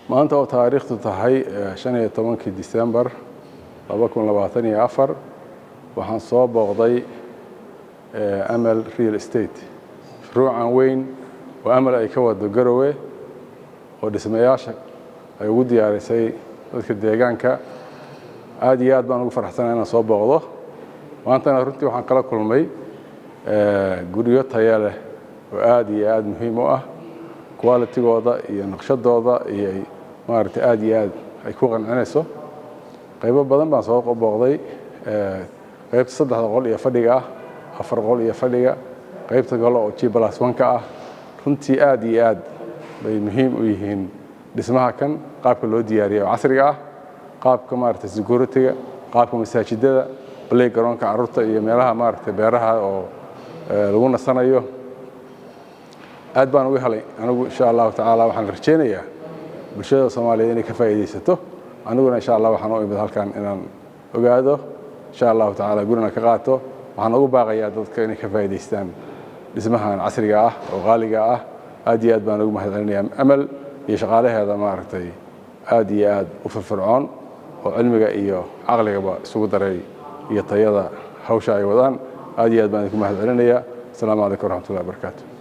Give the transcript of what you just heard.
Maanta oo taariikhdu tahay 15-kii Disembar 2024, waxaan soo booqday Amal Real Estate, furuucan weyn oo Amal ay ka wado Garowe oo dhismayaasha ay ugu diyaarisay dadka deegaanka. Aad iyo aad baan ugu faraxsanahay inaan soo booqdo maantana. Runtii waxaan kala kulmay guryo taya leh oo aad iyo aad muhiim u ah, qualitygooda iyo naqshadooda iyo maaragtay aad iyo aad ay ku qancinayso. Qaybo badan baan soo booqday: qaybta saddexda qol iyo fadhiga ah, 4 qol iyo fadhiga, qaybta kale oo G+1-ka ah. Runtii aad iyo aad bay muhiim u yihiin dhismaha kan, qaabka loo diyaariyay oo casriga ah, qaabka maaragtay security-ga, qaabka masaajidada, playgroundka carruurta iyo meelaha maaragtay beeraha oo lagu nasanayo. Aad baan uga helay anigu. Insha Allahu tacaala waxaan rajeynayaa bulshada Soomaaliyeed inay ka faa'iidaysato. Aniguna insha Allah waxaan u imid halkan inaan ogaado, insha Allahu tacaala gurina ka qaato. Waxaan ugu baaqayaa dadka inay ka faa'iidaystaan dhismahan casriga ah oo qaaliga ah. Aad iyo aad baan ugu mahadcelinayaa Amal iyo shaqaalaheeda maaragtay aad iyo aad u firfircoon oo cilmiga iyo caqligaba isugu daray iyo tayada hawsha ay wadaan. Aad iyo aad baan idinku mahadcelinayaa. Asalaamu calaykum waraxmatullahi wabarakaatu.